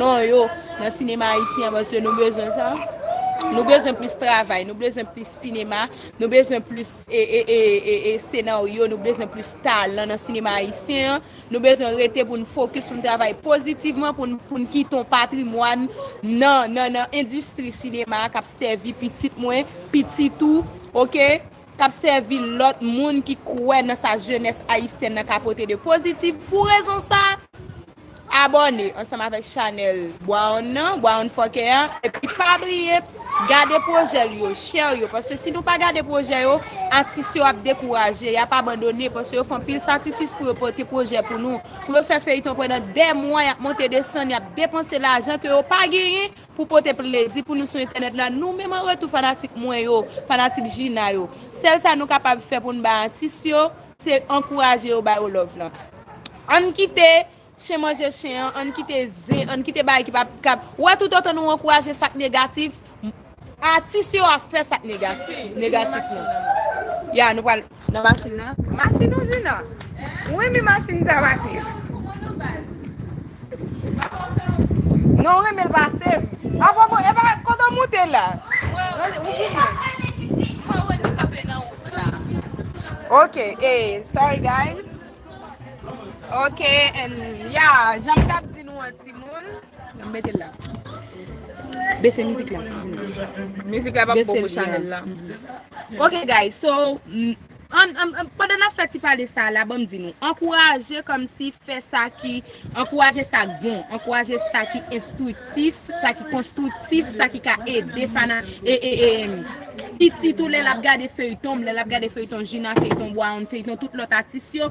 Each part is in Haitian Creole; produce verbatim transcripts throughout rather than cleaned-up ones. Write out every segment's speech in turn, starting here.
non yo nan sinema ayisyen an, paske nou bezwen sa. Nou bezwen plis travay, nou bezwen plis sinema, nou bezwen plis e, e, e, e, e senaryo, nou bezwen plis talan nan sinema ayisyen an. Nou bezwen rete pou n fokis, pou n travay pozitivman, pou n, pou n kite yon patrimwàn nan, nan, nan endistri sinema a k ap sèvi pitit mwen, pitit ou, oke? K ap sèvi lòt moun ki kwè nan sa jenès ayisyèn nan ka pote de pozitif. Pou rezon sa, abòne ansanm avèk chanèl Brown nan, Brown Fòkè an, epi pa bliye gade pwojè l yo, share yo, paske si nou pa gade pwojè yo, atis yo ap dekouraje, y ap abandone, paske yo fè anpil sakrifis pou yo pote pwojè pou nou, pou yo fè feyton pandan dè mwa, y ap monte desann, y ap depanse lajan ke yo pa genyen pou pote plezi pou nou sou entènèt la. Nou menm an retou fanatik mwen yo, fanatik Gina yo, sèl sa nou kapab fè pou n bay atis yo, se ankouraje yo, ba yo love lan. Ann kite chen manje chen an, ann kite zen, ann kite bagay ki pa, k ap, ou wè, toutotan nou ankouraje sa k negatif, atis yo ap fè sa k negatif, negatif lan. Ya, nou pral nan machin nan. Machin ou Gina? Ou renmen machin sa pase? Non, ou renmen l pase? Apa bon, e pa kote w moute la? Ok, eh, sorry guys. Ok, and yeah, jan m t ap di nou an timoun. Ann mete l la. Bese mizik la. Mizik la p ap bon pou chanèl la. Ok, guys, so, mm, ann, ann, ann, pandan n ap fè ti pale sa la, ban m di nou, ankouraje kòmsi fè sa ki, ankouraje sa k bon, ankouraje sa ki enstriktif, sa ki konstriktif, sa ki ka ede fana, e, e, e, pitit ou lè l ap gade feyton m, lè l ap gade feyton Gina, feyton Brown, feyton tout lòt atis yo,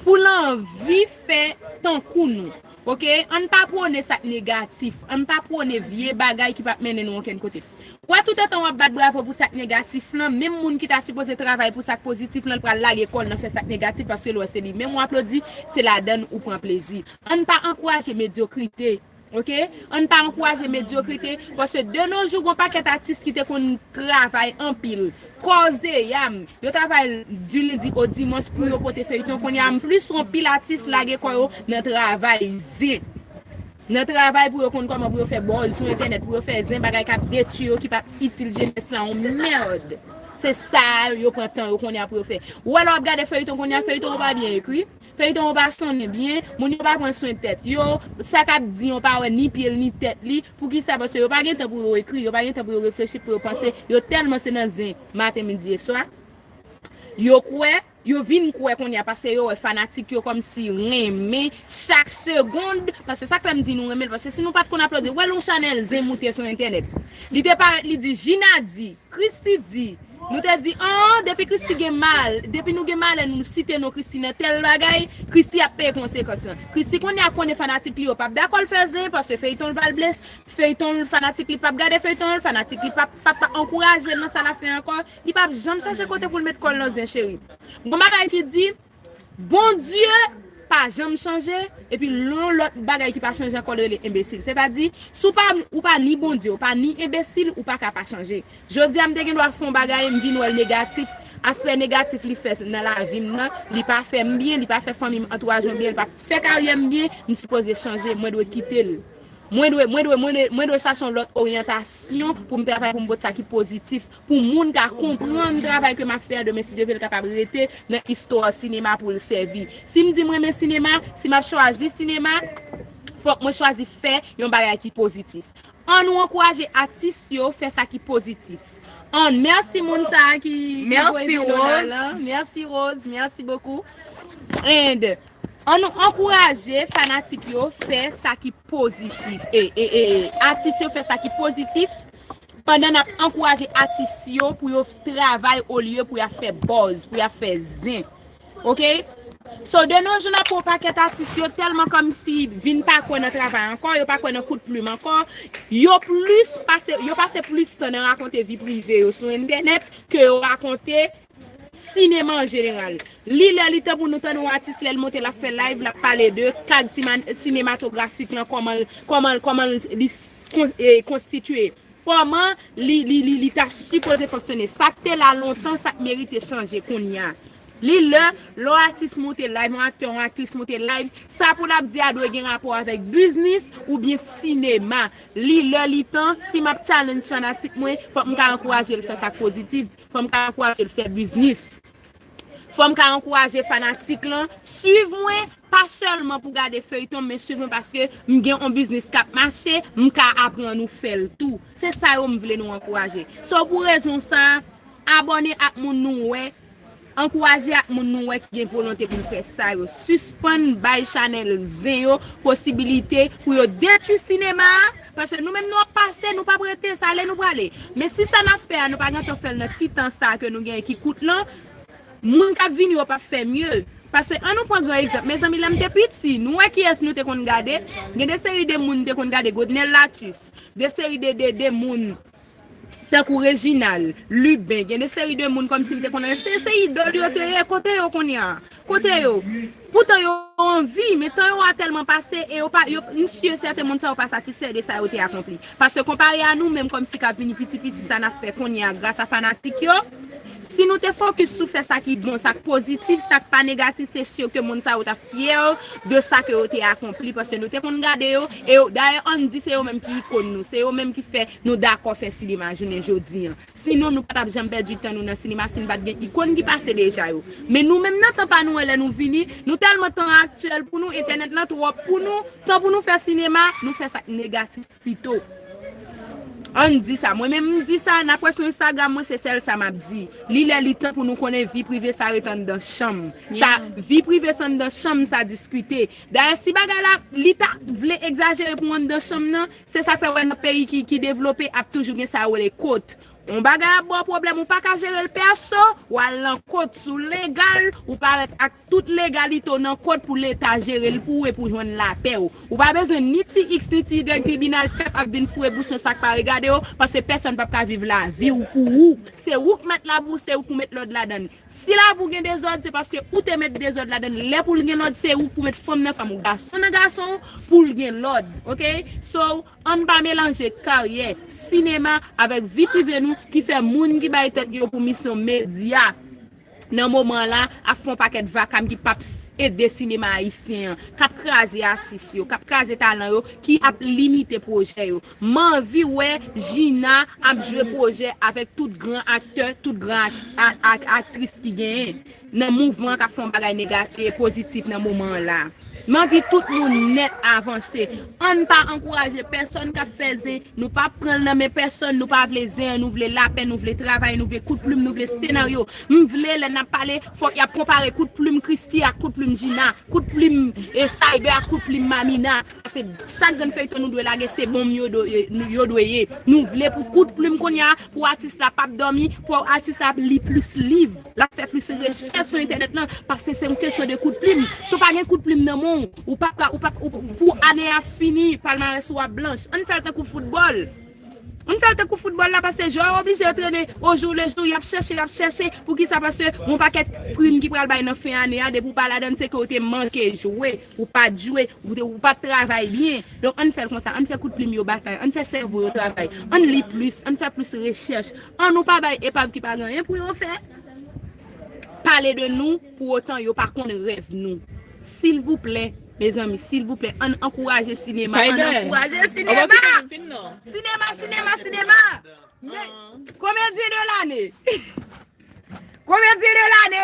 pou l anvi fè tankou nou. Ok? Ann pa pwone sa k negatif, ann pa pwone vye bagay ki p ap mennen nou okenn kote. Ou wè, toutotan w ap bat bravo pou sa k negatif lan, menm moun ki ta sipoze travay pou sa k pozitif lan, l pral lage kò l nan fè sa k negatif, paske l wè se li menm w aplodi, se ladann ou pran plezi. Ann pa ankouraje medyokrite. Ok? Ann pa ankouraje medyokrite, paske de nos jours, gon pakèt atis ki te konn travay anpil, kò zeyam, yo travay di lendi o dimanch pou yo pote feyton. Kounye a, m plis wè anpil atis lage kò yo nan travay zen. Nan travay pou yo konn kòman pou yo fè buzz sou entènèt, pou yo fè zen, bagay k ap detwi yo, ki p ap itil jenès lan yon mèd. Se sa yo pran tan yo kounye a pou yo fè. Ou wè lè w ap gade feyton kounye a, feyton yo pa byen ekri. Feyton yo pa sonnen byen, moun yo pa pran swen tèt yo, sa k ap di yo pa wè ni pye l ni tèt li. Poukisa? Paske yo pa gen tan pou yo ekri, yo pa gen tan pou yo reflechi, pou yo panse, yo tèlman se nan zen maten, midi e swa. Yo kwè, yo vin kwè kounye a, paske yo wè fanatik yo kòmsi renmen chak segonn, paske sa k fè m di nou renmen l, paske si nou pa t konn aplodi, wè l yon chanèl zen moute sou entènèt. Li te parèt, li di, Gina di, Christie di, nou te di, an, depi Christie gen mal, depi nou gen malè, nou site non Christie nan tèl bagay, Christie ap peye konsekans lan. Christie kounye a konnen fanatik li yo p ap dakò l fè zen, paske feyton l pral blese, feyton l, fanatik li p ap gade feyton l, fanatik li p ap, p ap, p ap ankouraje l nan sa l ap fè ankò, li p ap janm chèche kote pou l met kò l nan zen, cheri. Gon bagay ki di, Bondye pa janm chanje, epi yon lòt bagay ki pa chanje ankò l rele enbesil. Sètadi, si w pa, ou pa ni Bondye, ou pa ni enbesil, ou pa ka pa chanje. Jodi a, m te gen dwa fè yon bagay, m vin wè l negatif. Aspè negatif li fè nan lavi m nan, li pa fè m byen, li pa fè fanmi m, antouraj mwen byen, li pa fè karyè m byen, m sipoze chanje, mwen dwe kite l. Mwen dwe, mwen dwe, mwen dwe, mwen dwe chache yon lòt oryantasyon pou m travay, pou m pote sa ki pozitif, pou moun ka konprann travay ke m ap fè a demen, si Dye vle, l kapab rete nan istwa sinema pou l sèvi. Si m di m renmen sinema, si m ap chwazi sinema, fòk mwen chwazi fè yon bagay ki pozitif. Ann nou ankouraje atis yo fè sa ki pozitif. Ann, mèsi moun sa a ki, ki voye vye dona la. Mèsi Rose, mèsi bokou. And ann nou ankouraje fanatik yo fè sa ki pozitif. E, e, e, atis yo fè sa ki pozitif. Pandan n ap ankouraje atis yo pou yo travay olye pou y ap fè buzz, pou y ap fè zen. Ok? So, de nos jours, n ap wè yon pakèt atis yo tèlman kòmsi vin pa kwè nan travay ankò, yo pa kwè nan kout plim ankò. Yo plis pase, yo pase plis tan nan rakonte vi prive yo sou entènèt ke yo rakonte sinema an jeneral. Li lè li tan pou nou tande yon atis lè l monte l ap fè live, l ap pale de kad siman-, sinematografik lan, kòman l, kòman l, kòman l, li s-, kon-, e, konstitye. Kòman li, li, li, li ta sipoze fonksyone. Sa k te la lontan, sa k merite chanje kounye a. Li lè, lè yon atis monte live, yon aktè, yon aktris monte live, sa pou l ap di a dwe gen rapò avèk biznis oubyen sinema. Li lè, li tan, si m ap challenge fanatik mwen, fòk m ka ankouraje l fè sa k pozitif, fòk m ka ankouraje l fè biznis. Fò m ka ankouraje fanatik lan, swiv mwen, pa sèlman pou gade feyton, men swiv mwen paske m gen yon biznis k ap mache, m ka aprann ou fè l tou. Se sa yo m vle nou ankouraje. So, pou rezon sa a, abòne ak moun nou wè, ankouraje ak moun nou wè ki gen volonte pou l fè sa yo. Sispann bay chanèl zen yo posibilite pou yo detwi sinema a, paske nou menm nou ap pase, nou p ap rete, se ale nou prale. Men si sa n ap fè a, nou pa gentan fè l nan ti tan sa a ke nou genyen ki kout lan, moun k ap vini yo p ap fè mye. Paske, ann nou pran gran egzanp. Mezanmi, lè m te piti, nou wè kiyès nou te konn gade? Gen de seri de moun m te konn gade, Godnel Latus, de seri de, de, de moun tankou Reginald, Lubin, gen de seri de moun kòmsi m te konn, se, se idòl yo te ye, kote yo kounye a? Kote yo? Poutan yo anvi, men tan yo a tèlman pase e yo pa, yo, m si e sèten moun sa yo pa satisfè de sa yo te akonpli. Paske konpare a nou menm kòmsi k ap vini piti piti sa n ap fè kounye a gras a fanatik yo, si nou te fokis sou fè sa ki bon, sa k pozitif, sa k pa negatif, se si ke moun sa yo t ap fyè de sa ke yo te akonpli, paske nou te konn gade yo, e yo, dayè ann di se yo menm ki ikòn nou, se yo menm ki fè nou dakò fè sinema jounen jodi an. Sinon, nou pa t ap janm pèdi tan nou nan sinema si n pa t gen ikòn ki pase deja yo. Men nou menm nan tan pa nou an, lè nou vini, nou tèlman tan aktyèl pou nou, entènèt lan twòp pou nou, tan pou nou fè sinema, nou fè sa k negatif pito. Ann di sa, mwen menm m di sa, n ap wè sou Instagram mwen, se sèl sa m ap di. Li lè li tan pou nou konnen vi prive sa ret anndan chanm. Sa, vi prive sa anndan chanm, sa diskite. Dayè, si bagay la, li ta vle egzajere pou anndan chanm nan, se sa k fè w wè nan peyi ki, ki devlope ap toujou gen sa yo rele kot. Yon bagay ap ba w pwoblèm, ou pa ka jere l pèso, w al nan kot, si w legal, ou parèt ak tout legalite w nan kot pou Leta jere l pou ou e pou jwenn lapè w. Ou pa bezwen ni ti X ni ti Y tribinal pèp ap vin foure bouch nan sa k pa regade yo, paske pèsonn p ap ka viv lavi w pou ou. Se ou k mèt lavi w, se ou k pou met lòd ladan l. Si lavi w gen dezòd, se paske ou te met dezòd ladan l. Lè pou l gen lòd, se ou k pou met fanm nan fanm ou, gason nan gason w, pou l gen lòd, oke? So, ann pa melanje karyè, sinema avèk vi prive nou ki fè moun ki bay tèt yo pou misyon medya nan moman an la ap fè yon pakèt vakam ki p ap s- ede sinema ayisyen an, k ap kraze atis yo, k ap kraze talan yo, ki ap limite pwojè yo. M anvi wè Gina ap jwe pwojè avèk tout gran aktè, tout gran ak- ak- ak- aktris ki genyen nan mouvman k ap fè yon bagay nega- e pozitif nan moman an la. M anvi tout moun nèt avanse. Ann pa ankouraje pèsonn k ap fè zen. Nou p ap pran l nan men pèsonn. Nou pa vle zen an. Nou vle lapè. Nou vle travay. Nou vle kout plim. Nou vle senaryo. M vle lè n ap pale, fòk y ap konpare kout plim Christie ak kout plim Gina. Kout plim e Cyber ak kout plim Mamina. Paske chak grenn feyton nou dwe lage, se bonm yo dwe, yo dwe ye. Nou vle pou kout plim kounye a, pou atis la p ap dòmi, pou atis la ap li plis liv, l ap fè plis rechèch sou entènèt lan, paske se yon kesyon de kout plim. Si w pa gen kout plim nan men w, ou p ap ka, ou p ap, ou, pou ane a fini, palmarès ou ap blanch. Ann fè l tankou foutbòl. Ann fè l tankou foutbòl la, paske jwè yo oblije yo trennen au jour le jour, y ap chèche, y ap chèche. Poukisa? Paske yon pakèt prim ki pral bay nan fen ane a, depi w pa ladann, se ke w te manke jwe, ou pa t jwe, ou te, ou pa t travay byen. Donk, ann fè l konsa, ann fè kout plim yo batay, ann fè sèvo yo travay, ann li plis, ann fè plis rechèch. Ann nou pa bay epav ki pa gen anyen pou yo fè pale de nou, pou otan yo pa konn rèv nou. Silvouplè, mezanmi, silvouplè, ann ankouraje sinema, ann ankouraje sinema! Sinema, sinema, sinema! Men, komedyen de lane! Komedyen de lane!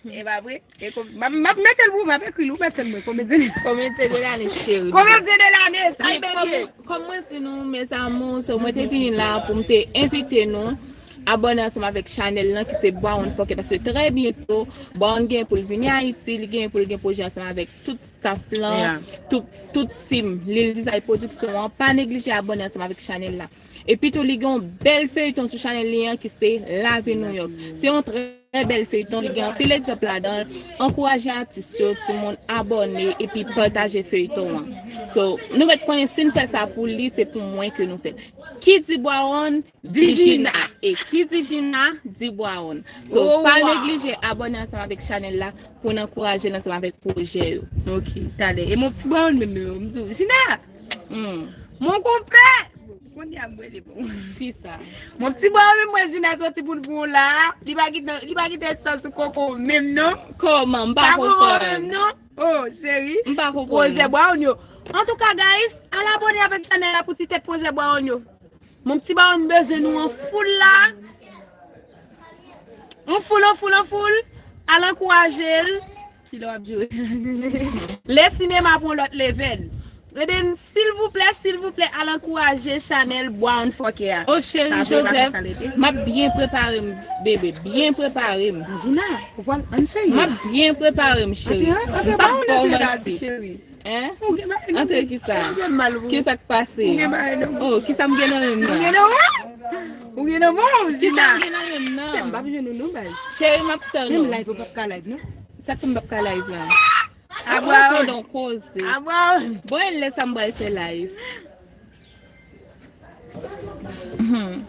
E pa vre? E kom- m ap, m ap mete l pou ou, m ap ekri l, ou mete l mwen, komedyen de lane. Komedyen de lane, cheri. Komedyen de lane, sa l merite. Kòm mwen di nou, mes amours, so mwen te vini la pou m te envite nou abòne ansanm avèk chanèl lan ki se Brown Fòkè, paske trè byento Brown gen pou l vini Ayiti, li gen pou l gen pwojè ansanm avèk tout staff lan, tout, tout team Lil Design Production an. Pa neglije abòne ansanm avèk chanèl la. Epi tou, li gen yon bèl feyton sou chanèl li an ki se Lavi Nouyòk. Se yon trè bèl feyton, li gen anpil egzanp ladan l. Ankouraje atis yo, timoun, abòne epi pataje feyton an. So, nou mèt konnen si n fè sa pou li, se pou mwen ke nou fè l. Ki di Brown, di Gina. E ki di Gina, di Brown. So, pa neglije abòne ansanm avèk chanèl la pou n ankouraje l ansanm avèk pwojè yo. Ok, talè. E mon ti Brown menm, menm, m di w, Gina! Mon konpè! Kounye a m rele pou ou. Kisa? Mon pti bwa menm mwen Jina soti pou l pou w la. Li pa kite, li pa kite sans sou koko menm non. Kòman? M pa konprann. Menm non. Oh, cheri. M pa konprann. Pwojè Brown yo. Antouka, guys, al abone avèk chanèl la pou ti tèt Pwojè Brown yo. Mon pti Brown bezwen nou an foul la. An foul, an foul, an foul. Al ankouraje l. Kilè w ap joure? Le sinema pou yon lòt level. Eden, silvouplè, silvouplè, al ankouraje chanèl Brown Fòkè a. O cheri Joseph, m ap byen prepare m, bebe, byen prepare m. Jina, ou pral ann serye. M ap byen prepare m, cheri. M p ap ba w manti. Hein? Antre kisa? Kisa k pase? Oh, kisa m gen nan men m nan? Ou gen nan men w? Ou gen nan men w, Jina? Kisa m gen nan men m nan? Se m p ap jwenn ou non, baz. Cheri, m ap tann ou. Menm live ou p ap ka live non. Sa k fè m p ap ka live la? Abwa. Ou tande yon koze. Abwa. Bon, e lè sa m pral fè live. Mhm.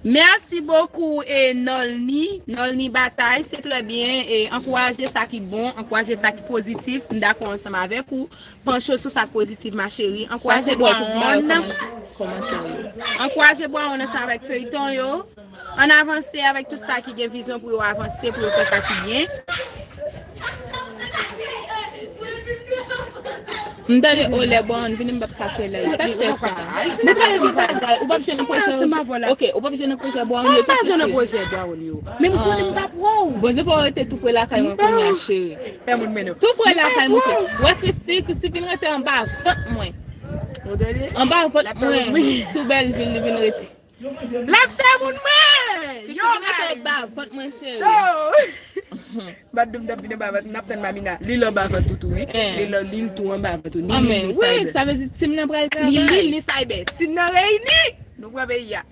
Merci beaucoup, e Nolny, Nolny Batay, se trè byen, e ankouraje sa ki bon, ankouraje sa ki pozitif, m dakò ansanm avèk ou, panche w sou sa k pozitif, ma chérie, ankouraje Bwawon, ankouraje Bwawon ansanm avèk feyton yo, ann avanse avèk tout sa ki gen vizyon pou yo avanse, pou yo fè sa ki byen. M tande, o, lè Brown vini, m p ap ka fè live. Sa k fè sa? Nou pa gen bagay. Ou p ap jwenn nan pwojè yo. Ok, ou p ap jwenn nan pwojè Brown yo tou. M pa jwenn nan pwojè Brown yo. Men m konnen m p ap wè w. Bondye fè w rete tou pre lakay mwen kounye a, cheri. Fè moun mennen w. Tou pre lakay mwen kounye a. Wè Christy, Christy vin rete anba vant mwen. Anba vant mwen, sou Bèlvil, li vin rete. L ap fè moun mwen! Yo, guys! Anba vant mwen, cheri. So, Baddoum t ap vin anba vant, n ap tann Mamina. Li l anba vant ou tou, wi. Li l, li l tou anba vant ou. Ni Lil, ni Cyber. Sa vle di team nan pral travay. Ni Lil, ni Cyber. Team nan reyini! Nou pran peyi a.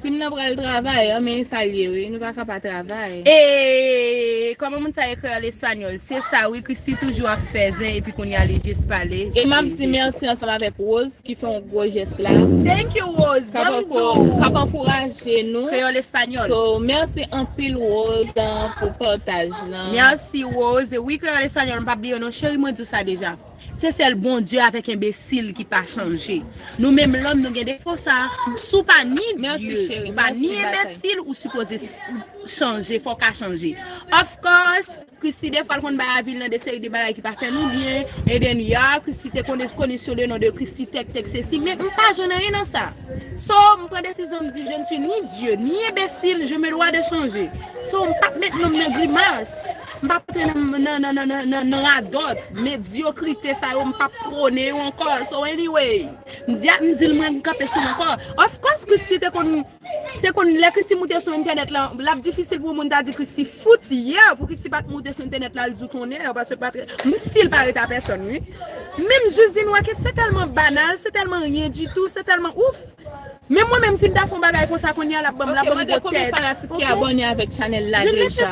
Team nan pral travay, anmwey, sa l ye, wi. Nou pa ka pa travay. E kòman moun sa ekri an espanyòl? Se sa, wi, Christy toujou ap fè zen, epi kounye a li jis pale. E m ap di mèsi ansanm avèk Rose. Ki fè yon gwo jès la. Thank you, Rose. K ap ankou-, k ap ankouraje nou. Kreyòl espanyòl. So, mèsi anpil, Rose, pou pataj lan. Mèsi, Rose. Wi, kreyòl espanyòl, m p ap bliye w non, cheri, mwen di w sa deja. Se sèl Bondye avèk enbesil ki pa chanje. Nou menm lòm, nou gen defo sa. Si w pa ni Dye, ou pa ni enbesil, ou sipoze s-, chanje, fò w ka chanje. Of course, Christy, defwa, l konn bay avi l nan de seri de bagay ki pa fè nou byen. Eden, ya, Christy te konn, konn sou le non de Christy, tèk, tèk, sesi. Men m pa jwenn anyen nan sa. So, m pran desizyon, m di, je ne suis ni Dieu, ni imbécile, je me dois de changer. So, m p ap met non m nan grimas. M p ap antre nan, nan, nan radòt, medyokrite sa yo, m p ap pwone yo ankò. So, anyway, m di, m di l, mwen, m kanpe sou m ankò. Of course, Christy te konn Te konn lè Christy moute sou entènèt la, l ap difisil pou moun ta di Christy fout, yeah, pou Christy pa t moute sou entènèt la, l di w tonnerre, paske pa t, m still pa ret a pèsòn, wi. Men m jis di nou, wè ke se tèlman banal, se tèlman ryen ditou, se tèlman ouf. Men mwen menm, si m ta fè yon bagay konsa kounye a, l ap ban m, l ap ban m gwo tèt. Ok, mande konbyen fanatik ki abòne avèk chanèl la deja?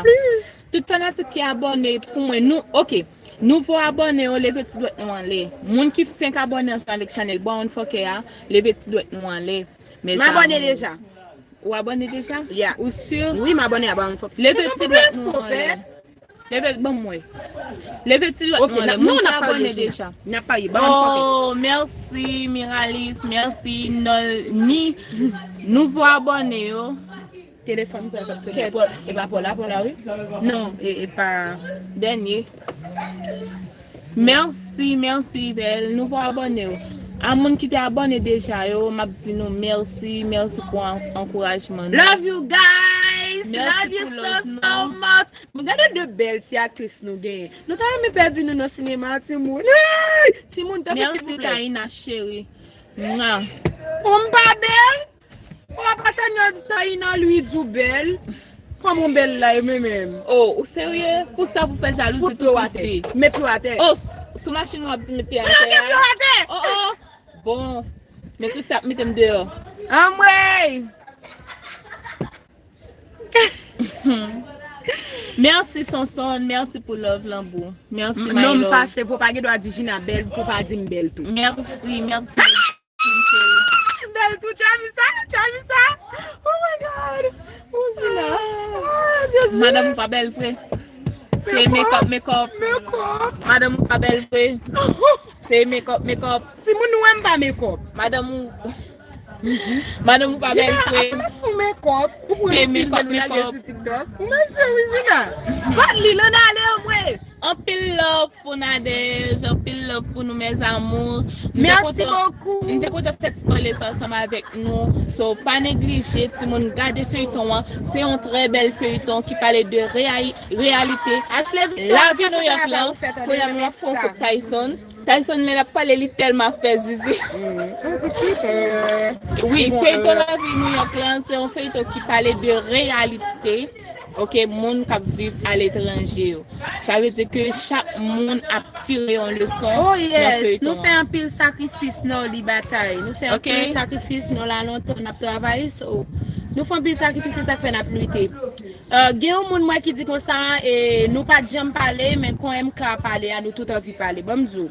Tout fanatik ki abòne pou mwen, nou, ok. Nouvo abòne yo, leve ti dwèt nou anlè. Moun ki fenk abòne ansanm avèk chanèl Brown Fòkè a, leve ti dwèt nou anlè. M abòne deja. Ou abòne deja? Yeah. Ou si? Wi, m abòne a Brown Fòkè. Leve ti dwèt nou anlè. Leve, ban m wè. Leve ti dwèt nou anlè. Moun ki abòne deja. N ap parye. Brown Fòkè. Oh, mèsi, Miralis. Mèsi, Nolny. Nouvo abòne yo. Telefòn sa t ap sone. E pa Paul la, Paul la, wi. Non, e, e pa dènye. Mèsi, mèsi, Yvel. Nouvo abòne yo. A moun ki te abòne deja yo, m ap di nou mèsi, mèsi pou an-, ankourajman nou. Love you guys. Love you so, so much. Mèsi pou love nou. Gade de bèl ti aktris nou genyen. Nou ta renmen pèdi nou nan sinema, timoun. Hey! Timoun, tanpri, silvouplè. Mèsi, Taina cheri. Mwa. Bon, m pa bèl? Ou ap atann yo tan inan lwi di w bèl. Kòman w bèl la, e mwen menm? Oh, ou serye? Pou sa pou fè jalouzi tou Christy? Met pye w atè. Oh, s-, sou machin w ap di met pye atè a? Met pye w atè! Oh, oh. Bon. Men Christy ap mete m deyò. Anmwey! Mèsi Sonson, mèsi pou love lan boo. Mèsi my love. Non, m fache, vou pa gen dwa di Jina bèl pou pa di m bèl tou. Mèsi, mèsi. Bèl tou, Travisa, Travisa. Oh my God. Oh, Jina. Ah, Jezi. Madanm ou pa bèl vre. Se make up, make up. Make up. Madanm ou pa bèl vre. Se make up, make up. Timoun, ou wè m pa make up. Madanm ou. Madanm ou pa bèl vre. Fou mekòp. Ou pou Se filme mekòp, nou lage mekòp. Sou TikTok. Mwen cheri Jina. Bat li, Lona ale anmwe. Anpil love pou Nadège, anpil love pou nou mes amours. Merci beaucoup. M te kontan fè ti pale sa ansanm avèk nou. So, pa neglije timoun gade feyton an. Se yon trè bèl feyton ki pale de reali- reyalite. Ashley Victor, Lavi Nouyòk lan, premyèman fè yon kout Tyson. Tyson lè l ap pale li tèlman ap fè zizi. Wi, feyton Lavi Nouyòk lan se yon feyton ki pale de reyalite. Ok, moun k ap viv aletranje yo. Sa vle di ke chak moun ap tire yon leson Oh nan yes, feyton nou fè an. Anpil sakrifis nan li batay. Nou fè Ok. Anpil sakrifis, nou la lontan n ap travay. So, nou fè anpil sakrifis, se sa k fè n ap lite. Uh, gen yon moun mwen ki di konsa, e, nou pa t janm pale, men kon M K pale a, nou tout anvi pale. Ban m di w.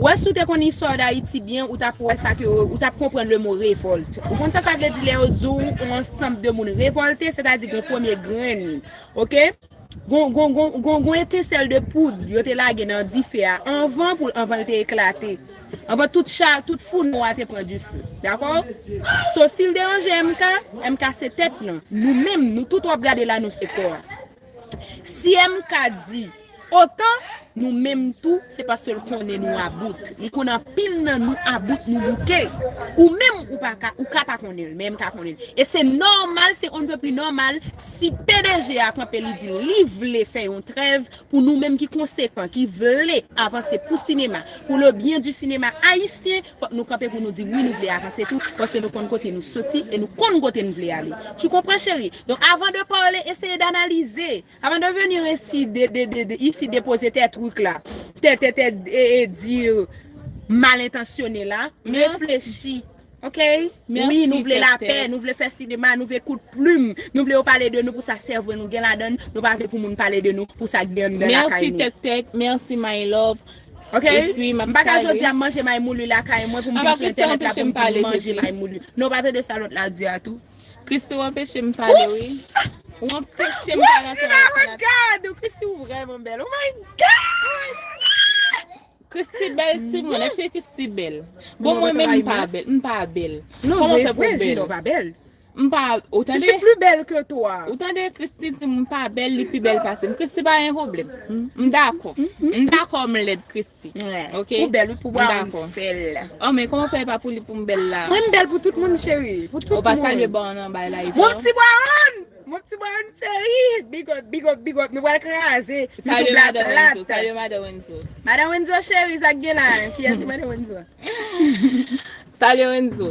Wè si w te konn istwa Dayiti byen, ou t ap wè sa ke, ou t ap konprann le mo revolt. Ou konn sa sa vle di lè yo di w yon ansanm de moun revòlte, sètadi gen premye grenn, ok? Gon, gon, gon, gon, gon etensèl de poud yo te lage nan dife a anvan pou anvan l te eklate. Anvan tout cha, tout foun nou a te pran dife. Dakò? So, si l deranje M K, M K se tèt nan. Nou menm, nou tout w ap gade la, nou se kò a. Si M K di otan, nou menm tou, se paske l konnen nou about. Li konnen anpil nan nou about, nou bouke. Ou menm, ou pa ka, ou ka pa konnen l, men M K konnen l. E se nòmal, se on ne peut plus normal, si P D G a kanpe, li di li vle fè yon trèv pou nou menm ki konsekan, ki vle avanse pou sinema, pour le bien du cinéma haïtien, fòk nou kanpe pou nou di wi, nou vle avanse tou, paske nou konn kote nou soti e nou konn kote nou vle ale. Tu comprends, chérie? Donc, avant de parler, essayez d'analyser. Avant de venir ici, de, de, de, de, ici déposer tes trucs là, tes, tes, tes, et, et dire mal intentionné là, Merci. Réfléchis. Ok? Merci, Wi, nou vle Tèk lapè, Tèk. Nou vle fè sinema, nou vle kout plim, nou vle yo pale de nou pou sa sèvo nou gen ladan, nou pa vle pou moun pale de nou pou sa gen anndan lakay Merci nou. Tèk Tèk, merci my love. Ok? Epi, m ap M pa ka salye. Jodi a manje may mouli lakay mwen pou m Apa vin sou Christy entènèt la anpeche pou m m pale, di manje Jezi? May mouli. Non, pa tande sa lòt la di a tou. Christy, ou anpeche m pale, wi. Ou anpeche m pale ansanm avèk fanat. God, Christy ou vrèman bèl. Oh my God! Christy bèl timoun, èske Christy bèl? Bon, Ou mwen menm m travay pa mwen. Bèl, m pa bèl. Non, Kòman men fè pou vre, bèl? Junior pa bèl. M pa, ou Je tande? suis plus belle que toi. Ou tande Christy di m pa bèl, li pi bèl pase m. Christy pa gen pwoblèm. M dakò. M dakò m lèd Christy. Ouais. Ok? Ou bèl, wi, pou M Brown dakò. Sèl. Oh, men kòman fè pa pou li pou m bèl la? Mwen m bèl pou tout moun, cheri. Pou tout Ou pa moun. Salye Brown anba live Mon la? Ti Brown! Mon Ti Brown, cheri! Big up, big up, big up. Nou pral kraze. Salye YouTube la Madan plat. Wenzo, salye Madan Wenzo. Madan Wenzo, cheri, sa k gen la? Kiyès ki Madan Wenzo? Salye Wenzo.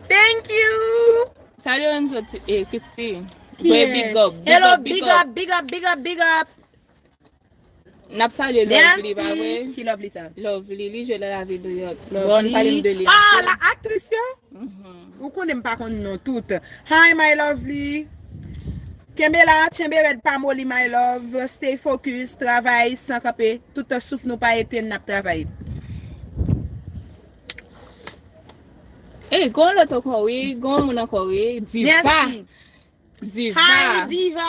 Thank you! Salye Wenzo, ti- eh, Christy. Ki Vre e? Big up, big Hello, up, big up. Big up, big up, big up. N ap salye Lovely, pa vre? Merci. Ki Lovely sa? Lovely, li jwe nan Lavi Nouyòk. Lovely. Bon, pale m de li Ah, anpil. La aktris yo? Ou konnen m pa konn non tout. Hi, my lovely. Kenbe la, tchenbe rèd, pa moli, my love. Stay focus, travay san kanpe. Tout tan souf nou pa etenn, n ap travay. Ey, gon lòt ankò, wi. Gon moun ankò, wi. Diva. Merci. Diva. Hi, Diva.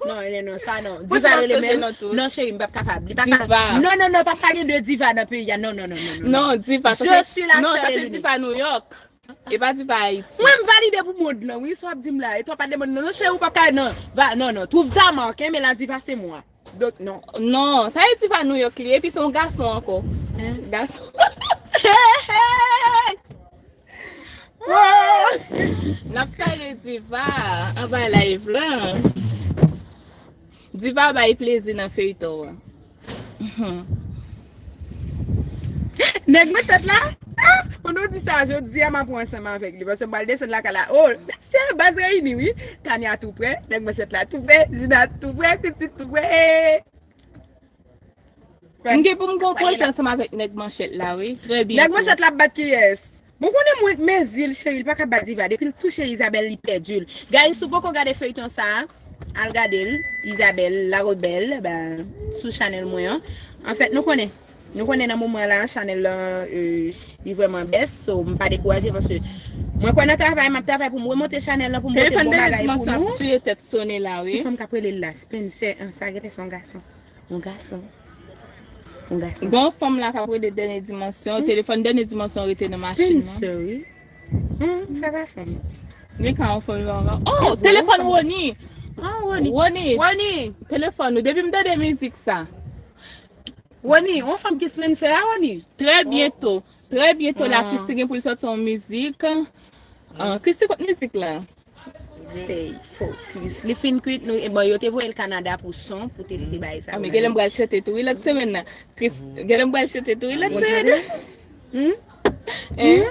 Non, non, non, sa non. Pou Diva ti rele mòso men non tou. Non, cheri, m pap kapab. Li pa Diva. ka. Non, non, non, pap ka gen de Diva nan peyi a. Non, non, non, non, non. Non, Diva. Sa Je se- suis la non, seule sa et se l'unique. Diva Nouyòk. E pa Diva Ayiti. Mwen, m valide pou mond lan, wi, sa w ap di m la. E to pa demann non, non, cheri, ou pap ka, non. Va, non, non. Trouve ta marque, hein, mais la Diva, c'est moi. Donc, non. Non, sa e Diva Nouyòk li, epi se yon gason ankò. Gason. N ap salye Diva anba live lan. Diva bay plezi nan feyton an. Nèg manchèt la? Ah, pou nou di sa, jodi a m ap pran ansanm avèk li. Paske m pral desann lakay la. Oh, mesye, baz reyini, wi. Tania tou prè, nèg manchèt la tou prè, Jina tou prè, Pitit tou prè. Eh. M gen pou m gon pwojè ansanm avèk nèg manchèt la, wi. Trè byento. Nèg manchèt la ap bat kiyès? Bon, konnen mwen, men zil, cheri, li pa ka bat Diva. Depi l touche Isabelle, li pèdi l. Guys, si w poko gade feyton sa, al gade l. Isabelle, la rebelle, ben, sou chanèl mwen an. Anfèt, nou konnen. Nou konnen nan moman la, chanèl la, euh, li vrèman bèse. So, m pa dekouraje paske mwen kwè nan travay, m ap travay pou m remonte chanèl la, pou m pote Telefòn bon dènye bagay pou dimansyon nou. ap tiye tèt Sone la, wi. Ki fanm k ap rele l la? Spencer, ah, sa genlè se yon gason. Yon gason. Yon gason. Gon fanm la k ap rele dènye dimansyon, telefòn dènye dimansyon rete nan machin nan. Spencer, wi. Hmm, sa pa fè m. Li ka yon fanmi pa ankò. Oh, telefòn Rony. Ah, Rony. Rony. Rony. Telefòn ou. Depi m tande mizik sa. Rony, yon fanm ki sponsor a, Rony? Trè byento. Trè byento la, Christy gen pou l sòti yon mizik. Ah, Christy, kot mizik la? Stay focus. Li fin kwit, nou, e bon, yo te voye l Kanada pou son, pou teste bagay sa. Ah, men genlè m pral chante tou, wi, lòt semèn nan. Chris, genlè m pral chante tou, wi, lòt semèn nan. Hmm? Hein?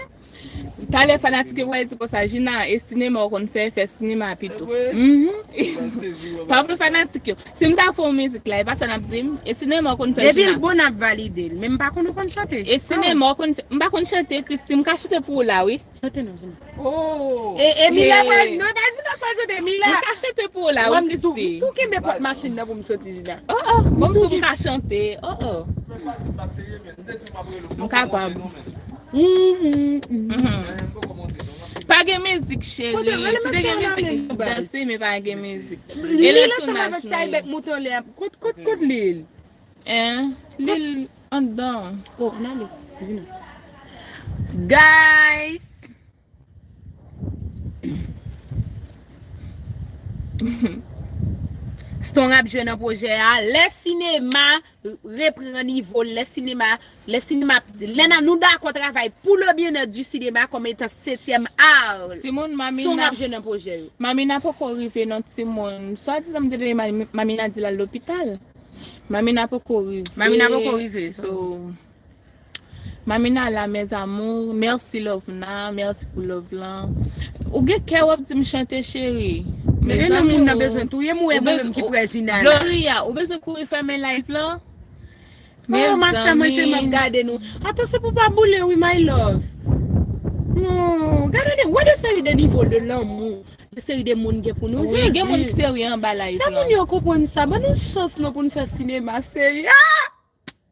Talè fanatik yo pral di konsa, Gina, e sinema w konn fè, fè sinema pito. Mhm. Pa vle fanatik yo. Si m ta fè yon mizik la, e pa sa n ap di m? E sinema w konn fè, Gina. Depi l bon, n ap valide l. Men m pa konn ou konn chante. E sinema w konn fè, m pa konn chante, Christy, m ka chante pou ou la, wi. Chante non, Gina. Oh! E, e Mila pral, non, e pa Gina pral chante, Mila. M ka chante pou ou la, wi, Christy. Tou kenbe pòt machin nan pou m soti, Gina. Oh, oh, bon, m tou m ka chante. Oh, oh. M kapab. Mhm. Pa gen mizik, cheri. Si te gen mizik, m t ap danse, men pa gen mizik. Li ansanm avèk Cybeck mouton lè. Kot, kot, kot li? Hein? Li anndan. Oh, ann ale. Gina. Guys! Strong ap jwe nan pwojè a. Lè sinema reprann nivo l, lè sinema, lè sinema, lè n a, nou dakò travay pour le bien-être du cinéma comme étant septième art. Timoun, Strong ap jwe nan pwojè yo. Mamina poko rive non, timoun. Swadizan m te tande Mami-, Mamina di l al lopital. Mamina poko rive. Mamina poko rive. So, Mamina la, mes amours. Mèsi, Lovna. Mèsi pou love lan. Ou gen kè w ap di m chante, cheri. Men e nan moun nan bezwen touye m, ou wè mwen menm ki prè Gina la. Gloria, ou bezwen kouri fèmen live lan? Oh, m ap fè manje, m ap gade nou. Atansyon pou pa boule, wi, my love. Non, gade de, wè de seri de nivo de lanmou. De seri de moun gen pou nou. Wi, gen moun serye anba live lan. Fè moun yo konprann sa. Ban nou chans non pou n fè sinema serye. Ah!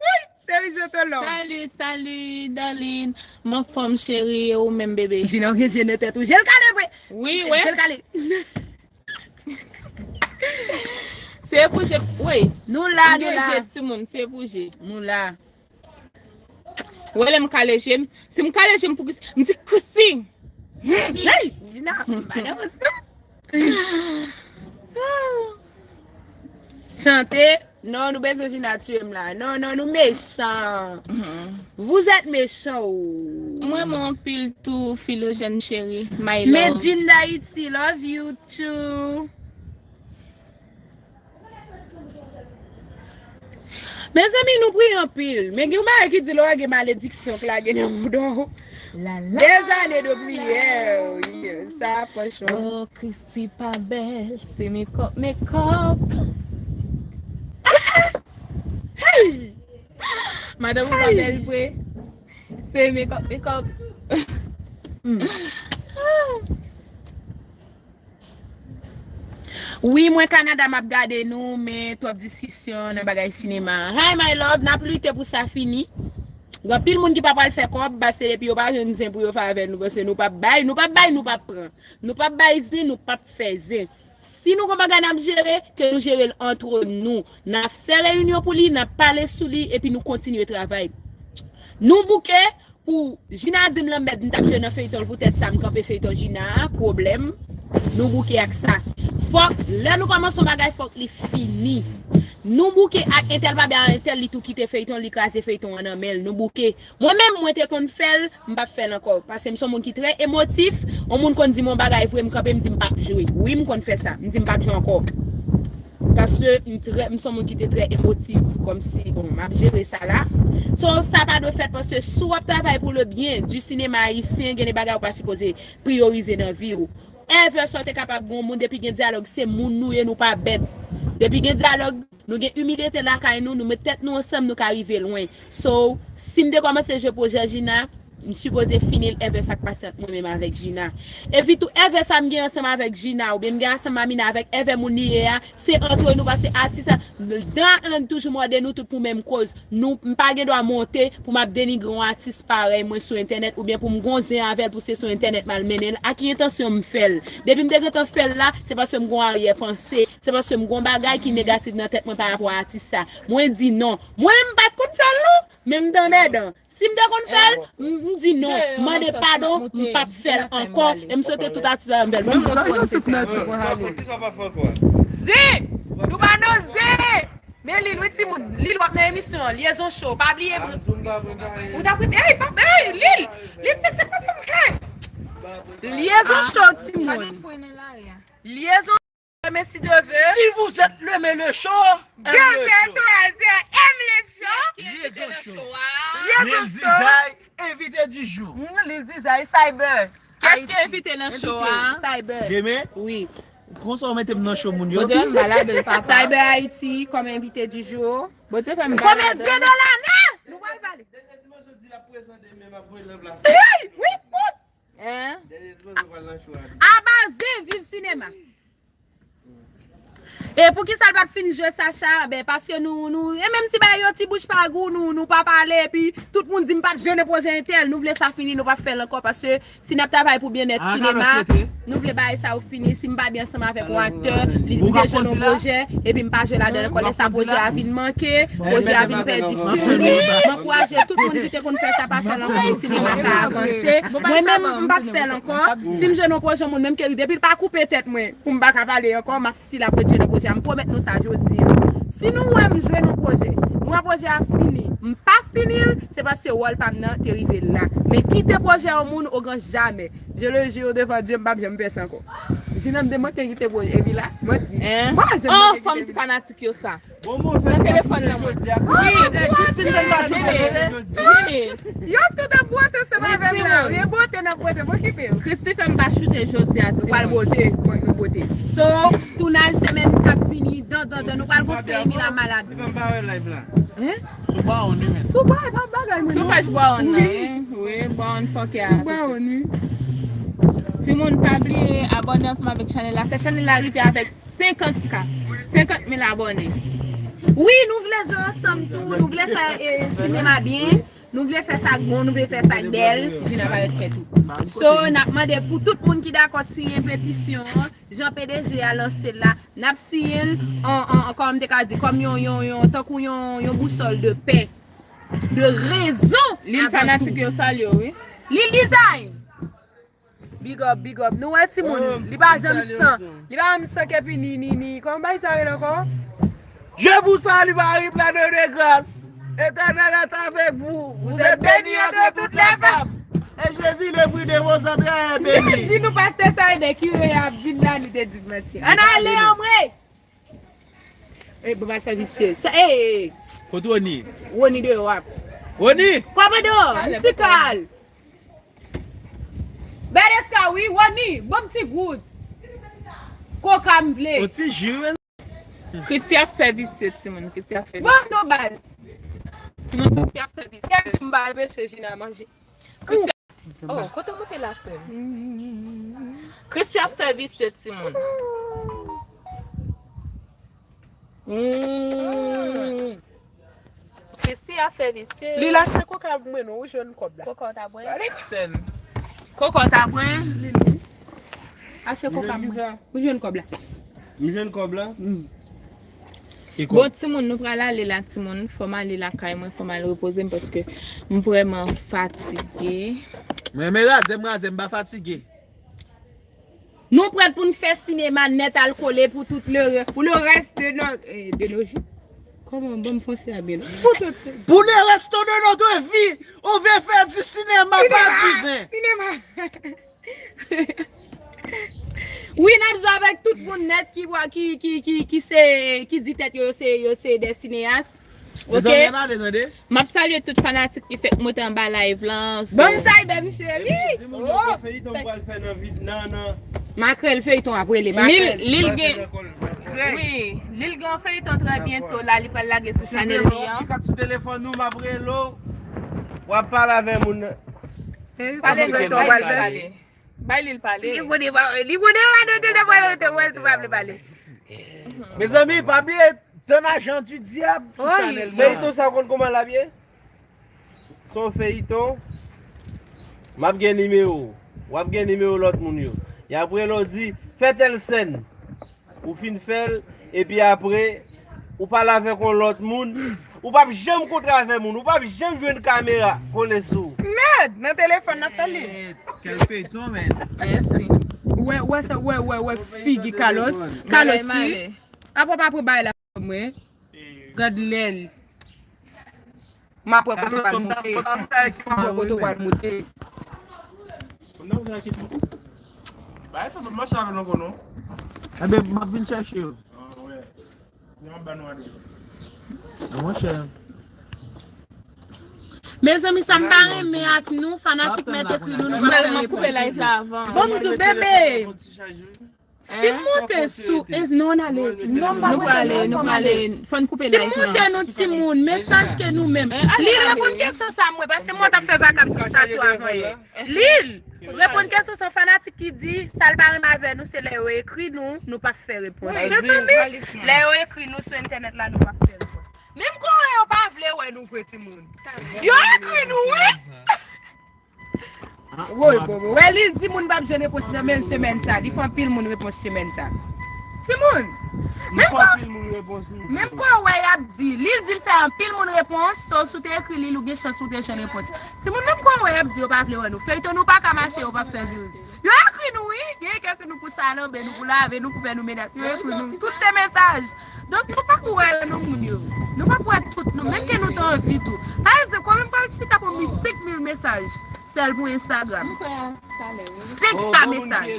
Wi, cheri, je te love. Salut, salut, darling. M anfòm, cheri, e ou menm, bebe? Gina, ou gen je nan tèt ou. Je l kale vre. Wi, wi. Je l kale. Se pou je, wi. Nou la, nou la. Gen je, timoun, se pou je. Nou la. Wè lè m kale je m. Si m kale je m pou Christy, m di Christy. Hey, Gina, pa nan wòs non. Chante. Non, nou bezwen Gina tiye m la. Non, non, nou mechan. Vous êtes méchant, oh. Mwen, mwen anpil tou, Philogène chéri. My love. Medjine d'Haïti, love you too. Mezanmi, nou priye anpil. Men gen yon bagay ki di lè w gen malediksyon k lage nan bouda w. La, la, des années de prière, wi. Sa, franchman. Oh, Christy pa bèl, se makeup, makeup. Hey! Madanm ou pa bèl vre. Se makeup, makeup. Hmm. Wi, mwen Kanada, m ap gade nou, men twòp diskisyon nan bagay sinema. Hi, my love, n ap lite pou sa fini. Gen anpil moun ki pa pral fè kòb, paske depi yo pa jwenn zen pou yo fè avè nou, paske nou p ap bay, nou p ap bay, nou p ap pran. Nou p ap bay zen, nou p ap fè zen. Si nou gon bagay n ap jere, ke nou jere l antre nou. N ap fè reyinyon pou li, n ap pale sou li, epi nou kontinye travay. Nou bouke, pou Gina di m lanmèd m t ap jwe nan feyton l, poutèt sa m kanpe feyton Gina a, pwoblèm. Nou bouke ak sa. Fòk, lè nou kòmanse yon bagay, fòk li fini. Nou bouke ak entèl pa byen, entèl li tou kite feyton, li kraze feyton an nan men l, nou bouke. Mwen menm, mwen te konn fè l, m p ap fè l ankò. Paske m se yon moun ki trè emotif, yon moun konn di m yon bagay vre, m kanpe, m di m p ap jwe. Wi, m konn fè sa. M di m p ap jwe ankò. Paske m trè, m se yon moun ki te trè emotif, kòmsi, bon, m ap jere sa la. So, sa pa dwe fèt paske si w ap travay pou le bien du cinéma haïtien, gen de bagay ou pa sipoze priyorize nan vi w. Ever sa w te kapab gen yon moun depi gen dyalòg, se moun nou ye, nou pa bèt. Depi gen dyalòg, nou gen imilite lakay nou, nou met tèt nou ansanm, nou ka rive lwen. So, si m te kòmanse jwe pwojè Gina, m sipoze fini l ever sa k pase ant mwen menm avèk Gina. Epi tou, ever sa m gen ansanm avèk Gina, oubyen m gen ansanm Mamina avèk ever moun li ye a, se antre nou, paske atis la, dan ak lang toujou mòde nou tout pou menm koz. Nou, m pa gen dwa monte pou m ap denigre yon atis parèy mwen sou entènèt, oubyen pou m gon zen avè l pou se sou entènèt m al mennen l. A ki entansyon m fè l? Depi m te gentan fè l la, se paske m gon aryè panse, se paske m gon bagay ki negatif nan tèt mwen pa rapò a atis sa. Mwen di non. Mwen menm m pa t konn fè l non, men m t anmèdan. Si m te konn fè l, m m di non. M mande padon, m p ap fè l ankò. E m swete tout atis la yon bèl bonn. Sa Joseph nan tchou konn ale. Kisa w pa fè ankò a? Ze! Nou ba nou ze! Men Lil, wi, timoun. Lil, w ap nan emisyon an. Lyezon Show. Pa bliye, ou t ap ri. Ey, pa, ey, Lil! Lil, piti pa fè m, ey! Lyezon Show, timoun. Lyezon Show, men si Dye ve. Si vous êtes le, le show, aime le show. Aime le show. Lyezon Show. Lyezon Show. Lil Dizay, envite di jou. Hmm, Lil Dizay, Cyber. Kiyès ki envite nan show a? Cyber. Demen? Wi. Konsa w mete m nan show moun yo. Bondye fè m malad, papa. Cyber Haïti kòm envite di jou. Bondye fè m malad. Komedyen de lane! Nou pral pale. Dènye dimanch yo di l ap prezan demen, m ap voye l nan plas. Hey! Wi, pout! Hein? Dènye dimanch yo pral nan show a. Abaze, viv sinema. E poukisa l pa t fin jwe Sacha? Ben, paske nou, nou, e menm ti bagay yo, ti bouch pa gou, nou, nou pa pale, epi tout moun di m p ap jwe nan pwojè entèl, nou vle sa fini, nou p ap fè l ankò, paske si n ap travay pou byennèt sinema, nou vle bagay sa yo fini. Si m pa byen ansanm avèk yon aktè, li, li te jwe nan yon pwojè, epi m pa jwe ladan l ankò, lè sa pwojè a vin manke, pwojè a vin pèdi fini. M ankouraje tout moun ki te konn fè sa pa fè l ankò pou sinema ka avanse. Mwen menm, m p ap fè l ankò. Si m jwe nan yon pwojè, moun menm ke depi l pa koupe tèt mwen, pou m pa ka pale ankò, m ap still ap ret jwe nan pwojè a. M pwomèt nou sa jodi a. Si nou wè m jwe nan pwojè, nou wè pwojè a fini, m pa fini l, se paske wòl pa m nan te rive la. Men kite pwojè yon moun o gran jamè. Je le jure devant Dieu, m p ap janm fè sa ankò. Jina m te manke kite pwojè, epi la, manti. M pa janm manke kite. Oh, fanm ti fanatik yo sa. Nan telefòn nan mwen. Wi, Christine fè m pa choute jodi. Wi. Yo tout ap bwote ansanm avè m la. Wi, timoun. Yo bwote nan bwote, m okipe yo. Christine fè m pa choute jodi a, timoun. Nou pral bwote, nou bwote. So, tounaj semèn k ap vini, dan, dan, dan, nou pral gonfle Emila malad. Li fè m pa wè live la. Hein? Sou pa on wi, men. Sou pa, e pa bagay mwen, non. Sou paj Brown nan, hein? Wi, Brown fòkè a. Sou Brown, wi. Timoun, pa bliye abòne ansanm avèk chanèl la. Fè chanèl la rive avèk senkant K, senkant mil abòne. Wi, nou vle jwe ansanm tou, nou vle fè, eh, sinema byen, nou vle fè sa k bon, nou vle fè sa k bèl, Jina pa ret fè tou. So, n ap mande pou tout moun ki dakò siyen petisyon an, jan P D G a lanse l la, n ap siyen l an, an, an, kòman m te ka di, kòm yon, yon, yon, tankou yon, yon bousòl de pè, de rezon. Lil fanatik yo salye w, wi. Lil Design. Big up, big up. Nou wè timoun, li pa janm san. Li pa janm san epi ni, ni, ni. Kòman bay sa rele ankò? Je vous salue, Marie pleine de grâce. L'Éternel est avec vous. Vous êtes bénie entre toutes les femmes. Et Jésus, le fruit de vos entrailles, est béni. Di nou pastè sa e de kire y ap vin la, nou te di manti. Ann ale anmwe. E, bon, al fè visye. Sa, e, e. Kote Roni? Roni deyò ap. Roni! Kòmandan, ti kal. Bèl eska wi, Roni, bon ti gout. Koka m vle. On ti ji, wi. Christy ap fè visye, timoun. Christy ap fè visye. Bon, non, baz. Timoun, Christy ap fè visye. Kèk m ba mesye Jina manje. Christy ap... Oh, kote w moute la, sè m? Christy ap fè visye, timoun. Mm. Christy ap fè visye. Li lache koka pou mwen non, ou jwenn kòb la. Koka w ta bwè? Sè m. Koka w ta bwè? Achte koka mwen. Ou jwenn kòb la. M jwenn kòb la? Mm. Bon, timoun, nou pral ale la, timoun. Fò m ale lakay mwen, fò m al repoze m paske m vrèman fatige. Mwen, men razè m, razè m pa fatige. Nou prèt pou n fè sinema nèt al kole pou tout le, pour le reste de nos, eh, de nos jours. Kòman, ban m franse a byen non. Pour tout. Pour le reste de notre vie, on veut faire du cinéma, pas du zen. Sinema. Wi, n ap jwe avèk tout moun nèt ki, ki, ki, ki, ki se, ki di tèt yo, yo se, yo se de sineyas. Ok. Mezanmi, ann ale, tande. M ap salye tout fanatik ki fèk monte anba live lan. Ban m salye, bèm cheri. Di moun yo ke feyiton m pral fè nan vid-, nan, nan. Makrèl feyiton ap rele, makrèl. Lil, Lil gen, wi, Lil gen yon feyiton trè byento la, li pral lage sou chanèl li an. Pikat sou telefòn ou, m ap rele w. W ap pale avè moun nan. Pale, Lil, pale. Bay Lil pale. Li konnen pa, li konnen pa, nou te, nou te, nou te, nou te, nou te, nou te pale. Mezanmi, pa bliye, Tann Ajan di Dyab sou chanèl. Feyiton sa w konn kòman l ap ye? Se yon feyiton. M ap gen nimewo w. W ap gen nimewo lòt moun yo. Y ap rele w di, fè tèl sèn. Ou fin fè l, epi apre, ou pale avèk yon lòt moun, Ou p ap janm kontre avè moun, ou p ap janm jwenn kamera kole sou ou. Mèd! Nan telefòn nan fè li. Kèl feyton, men. Mèsi. Wè, wè sa, wè, wè, wè figi Carlos. Carlos, wi. Apre pa pran bay la mwen. Gad lèl. M ap wè kote w pral moute. M ap wè kote w pral moute. Bagay sa pa mache avè nou ankò non. Ebyen, m ap vin chèche yo. Monchè. Mezanmi, sa m pa renmen ak nou, fanatik mèt ekri nou, nou pa fè repons. Bon, m di w, bebe, si m monte sou, non, n ale, non, m pa konte, non, fò m ale. Si m monte nou timoun, mesaj ke nou menm. Li reponn kesyon sa mwen, paske mwen t ap fè vakab sou stati avan yè. Li reponn kesyon sa fanatik ki di, sa l pa renmen avè nou, se lè yo ekri nou, nou p ap fè repons. Mezanmi, lè yo ekri nou sou entènèt la, nou p ap fè repons. Menm konnen yo pa vle wè nou vre timoun. Yo ekri nou, wi! Woy, bobo. Wè, li di moun p ap jwenn repons nan menm semèn sa. Li fè anpil moun repons semèn sa. Timoun! Menm kò, menm kò wè y ap di. Li di l fè anpil moun repons. So, si w te ekri li, ou gen chans ou te jwenn repons. Timoun, menm kò wè y ap di yo pa vle wè nou. Feyton nou pa ka mache, yo p ap fè views. Yo ekri nou, wi. Gen ki ekri nou pou salanbe, nou pou lave, nou pou fè nou menas. Yo ekri nou. Tout se mesaj. Donk, nou pa pou wè non moun yo. Nou pa pou wè tout, nou. Menm ke nou te anvi tou. Pa egzanp, kòman m pral chita pou m li senk mil mesaj? Sèl pou Instagram. Senk pa mesaj.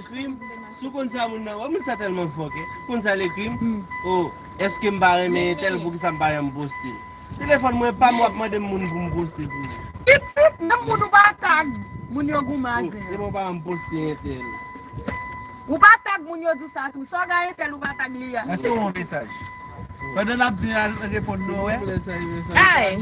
Si w konn sa moun nan, wè moun sa tèlman fòkè. Konn sa l ekri m? O, èske m pa renmen entèl, poukisa m pa janm poste? Telefòn mwen pa m, w ap mande m moun pou m poste pou mwen. Pitit, menm moun ou pa tag, moun yo goumen a zen. Epi w pa janm poste entèl. Ou pa tag moun yo di sa tou. Sa w gen entèl ou pa tag li a. Èske w wè yon mesaj? Pandan l ap di al reponn nou, wè. Ay,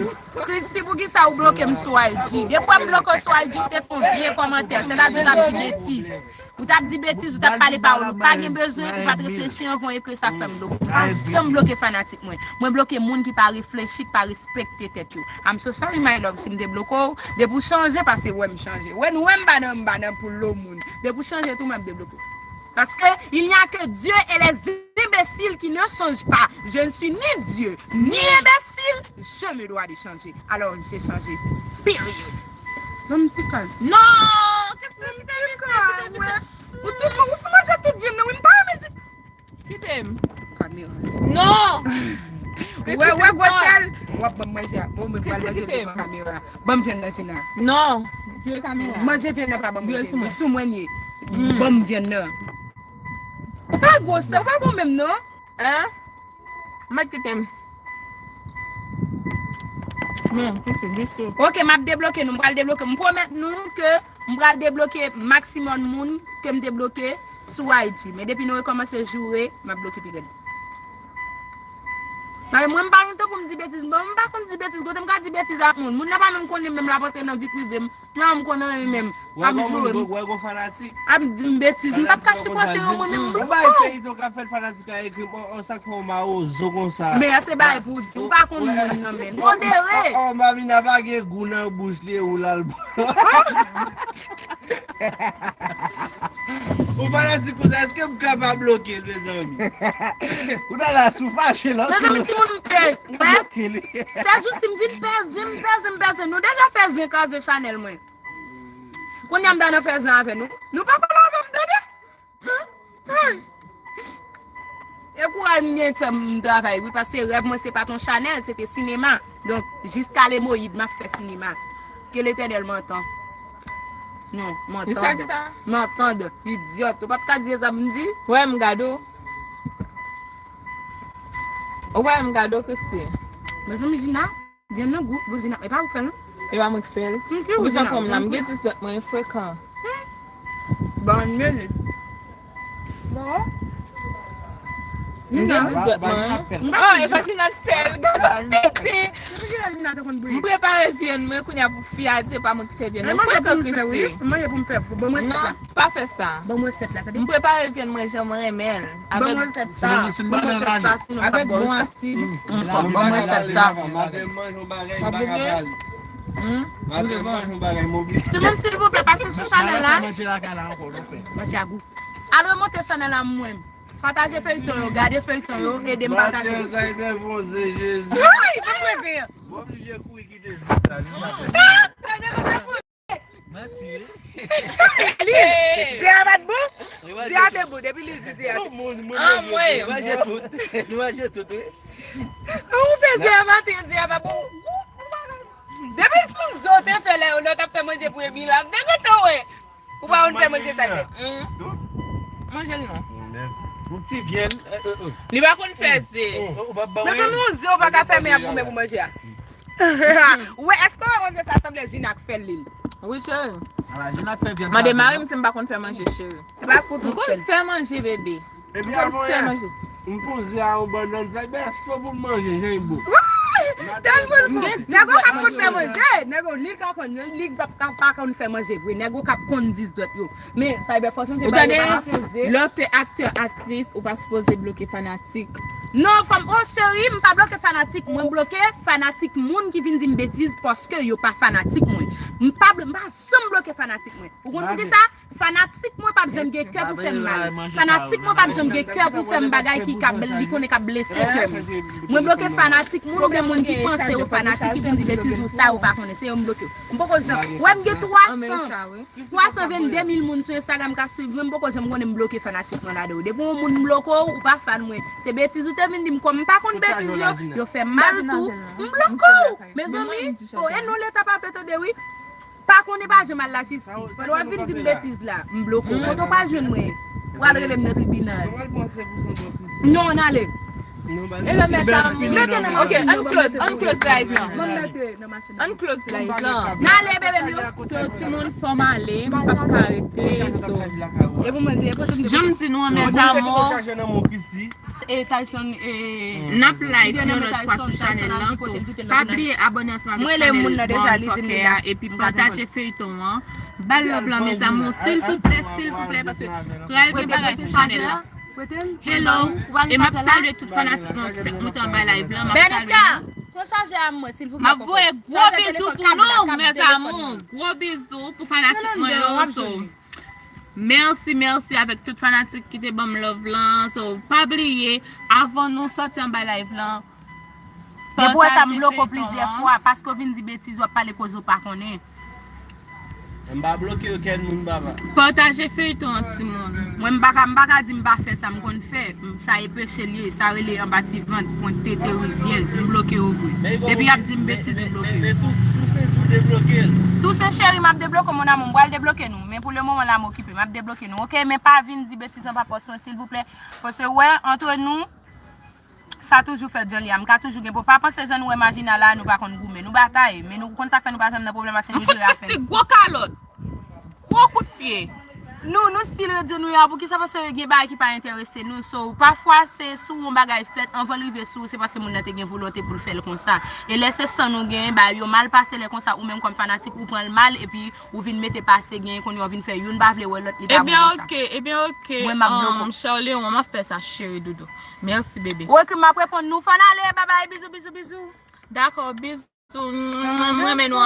Chrissy, poukisa ou bloke m sou I G? Depi w bloke w sou I G, ou te fè yon vye kòmantè. Sètadi w t ap di betiz. Ou t ap di betiz, ou t ap pale pawòl. Ou pa gen bezwen, ou pa t reflechi anvan w ekri sa k fè m bloke. M pa janm bloke fanatik mwen. Mwen bloke moun ki pa reflechi, ki pa respekte tèt yo. I'm so sorry, my love, si m te bloke w. Depi w chanje, pase wè m chanje. Wè nou wè m pa nan, m pa nan poul lo moun. Depi w chanje tou, m ap debloke w. Parce que il n'y a que Dieu et les imbéciles qui ne changent pas. Je ne suis ni Dieu, ni imbécile. Je me dois de changer. Alors, j'ai changé. Period. Ban m ti kal. Non! Kite m ti kal, wè. Ou tout, ou manje tout vyann nan, wi, m pa renmen zi. Kite m. Kamera. Non! Wè, wè, gwosèl. W ap ban m manje a. Bon, mwen pral manje devan kamera. Ban m vyann nan, Gina. Non. Vye kamera. Manje vyann nan, pa ban m manje. Sou mwen ye. Ban m vyann nan. Ou pa gwosè, ou pa bon menm, non? Hein? Mèt kite m. Non, kite, kite. Ok, m ap debloke nou, m pral debloke. M pwomèt nou ke m pral debloke maksimòm moun ke m te bloke sou I G. Men depi nou rekòmanse joure, m ap bloke pi rèd. Bagay mwen, m pa gen tan pou m di betiz. Bon, m pa konn di betiz. Kote m ka di betiz ak moun? Moun nan pa menm konnen menm, l ap antre nan vi prive m. Nan m konnen anyen menm. Ap joure m. Wè gon fanatik. Ap di m betiz. M p ap ka sipòte yo mwen menm. Ou bay feyton k ap fèt, fanatik la ekri m, o, sa k fè w mawozo konsa? Men se bagay pou w di. Ou pa konn moun nan men. Modere. O, Mamina pa gen gou nan bouch li, ou l al. Ou fanatik konsa, èske m kapab bloke l, mezanmi? Ou nan la sou fache la. Mezanmi, timoun m pe. Wè. Se jou si m vin pèse, m pèse, m pèse. Nou deja fè zen kraze chanèl mwen. Kounye a m ta nan fè zen avè nou. Nou pa pale avè m, tande? E kouraj m gen k fè m travay, wi, paske rèv mwen se pa t yon chanèl, se te sinema. Donk, jiska lemoyid, m ap fè sinema. Ke Letènèl m antan. Non, m antan. Jiska kisa? M antan, idyòt. Ou pa t ka di sa m di? Wè, m gade w. Ou pa wè m gade w, Christy? Mezanmi, Gina. Vyann nan gou, Bouzina, e pa ou k fè l non? E pa mwen k fè l. Ou bezwen konn m la, m gen dis dwèt mwen, frekan. Bon, mele. Bon. M gen dis dwèt mwen. Oh, e pa Gina k fè l. M prepare vyann mwen, kounye a pou fi a di e pa mwen ki fè vyann nan. Frekan, Christy. Manje pou m fè, bon, mwen fè. Pa fè sa. Ban m resèt la, tande. M prepare vyann mwen jan mwen renmen l. Ban m resèt sa. Ban m resèt sa, sinon m p ap ba w resèt. Ban m resèt sa. Maten m manje yon bagay, m pa ka pale. Maten m manje yon bagay, m oblije. Timoun, silvouplè, pase sou chanèl la. Manje a gou. Al remonte chanèl la mwen. Pataje feyton yo, gade feyton yo, ede m pataje. Maten, Cyber fonse, Jezi. Ay, pa kweve. Mwen oblije kouri kite zis la, se sa. Manti, wi. Li, Zera pa t bon? Zera te bon, depi li di Zera. Sou moun, moun manje. Manje tout. Nou manje tout, wi. Ou fè Zera maten, Zera pa bon. Depi sou zo te fè lè yo, lè w t ap fè manje pou Emila, depi tan wè. Ou pa konn fè manje sa, Cyber. Manje l non. Yon ti vyann. Li pa konn fè ze. Mezanmi, yon ze ou pa ka fèmen ap goumen pou manje a. Ou wè, èske w wè manje sa sanble Gina k fè l li? Wi, cheri. Ala, Gina k fè vyann. Mande mari m si m pa konn fè manje, cheri. M konn fè manje, bebe. M konn fè manje. M poze a yon bannann, sa bè cho pou l manje, jan l bo. Tèlman l bo. Nègo k ap konn fè manje. Nègo, li ka konn, li pa, pa, pa konn fè manje vre. Nègo k ap konn dis dwèt yo. Men, Cyber fò sonje bagay yo pa poze. Lè w se aktè, aktris, ou pa sipoze bloke fanatik. Non, fanm, oh cheri, m pa bloke fanatik. Mwen bloke fanatik moun ki vin di m betiz paske yo pa fanatik mwen. M pa, m pa janm bloke fanatik mwen. Ou konn poukisa? Fanatik mwen p ap janm gen kè pou fè m mal. Fanatik mwen p ap janm gen kè pou fè m bagay ki ka, li konnen k ap blese kè m. Mwen bloke fanatik moun oubyen moun ki panse yo fanatik, ki vin di betiz ou sa ou pa konnen. Se yo m bloke. M poko janm. Ou wè m gen twa san, twa san vennde mil moun sou Instagram k ap swiv mwen, m poko janm konnen m bloke fanatik mwen ladan yo. Depi yon moun bloke w, ou pa fan mwen. Se betiz ou te vin di m, kòm m pa konn betiz yo, yo fè m mal tou. M bloke w. Mezanmi, oh, e non leta pa vle tande wi. Pa konnen pa janm al lajistis. Pandan w ap vin di m betiz la, m bloke w. Kote w pral jwenn mwen? Ou pral rele m nan tribinal. Non, n ale. E lè mèt sa, ok, ann close, ann close live lan. Ann close live lan. N ale, bebe m yo. So, timoun, fò m ale, m p ap ka rete, so. Jan m di nou an, mes amours. E Tyson, e, n ap live yon lòt fwa sou chanèl lan, so pa bliye abòne ansanm avèk chanèl Born Fucker a, epi pataje feyton an. Ba l love lan, mes amours, silvouplè, silvouplè, paske pral gen bagay sou chanèl la. Hello, e m ap salye tout fanatik mwen ki fèk moute anba live lan, m ap salye nou. M ap voye gwo bizou pou nou, mes amours, gwo bizou pou fanatik mwen yo, so. Mèsi, mèsi avèk tout fanatik ki te ban m love lan. So, pa bliye, avan nou sòti anba live lan, depi w wè sa m bloke w plizyè fwa, paske w vin di betiz, w ap pale koze w pa konnen. M pa bloke okenn moun, papa. Pataje feyton an, timoun. Mwen, m pa ka, m pa ka di m pa fè sa m konn fè. Sa e peche l ye, sa rele anba ti vant, pwent tete rizyèz, m bloke yo vre. Depi y ap di m betiz, m bloke yo. Men, men, men, men Toussaint di w debloke l. Toussaint cheri, m ap debloke w, mon amour, m pral debloke nou. Men pou le moman la, m okipe, m ap debloke nou. Ok, men pa vin di betiz anba pòs mwen, silvouplè. Paske, wè, antre nou, sa toujou fèt jan li a. M ka toujou gen pwoblèm. Pa panse jan nou wè Magina la, nou pa konn goumen. Nou batay, men nou konn sa k fè nou pa janm nan pwoblèm, paske nou jere afè nou. M fout Christy gwo kalòt. Gwo kout pye. Nou, nou still rete jan nou ye a, poukisa? Paske gen bagay ki pa enterese nou. So, pafwa, se sou yon bagay fèt, anvan l rive sou ou, se paske moun nan te gen volonte pou l fè l konsa. E lè se san nou genyen, bagay yo mal pase lè konsa, ou menm kòm fanatik, ou pran l mal, epi ou vin mete pase genyen, kounye a w vin fè youn pa vle wè lòt, li pa bon konsa. Ebyen, ok, ebyen, ok. Mwen, m ap bloke w. Charles Léon, m ap fè sa, cheri doudou. Mèsi, bebe. Ok, m ap reponn nou. Fò n ale, babay, bizou, bizou, bizou. Dakò, bizou. M renmen nou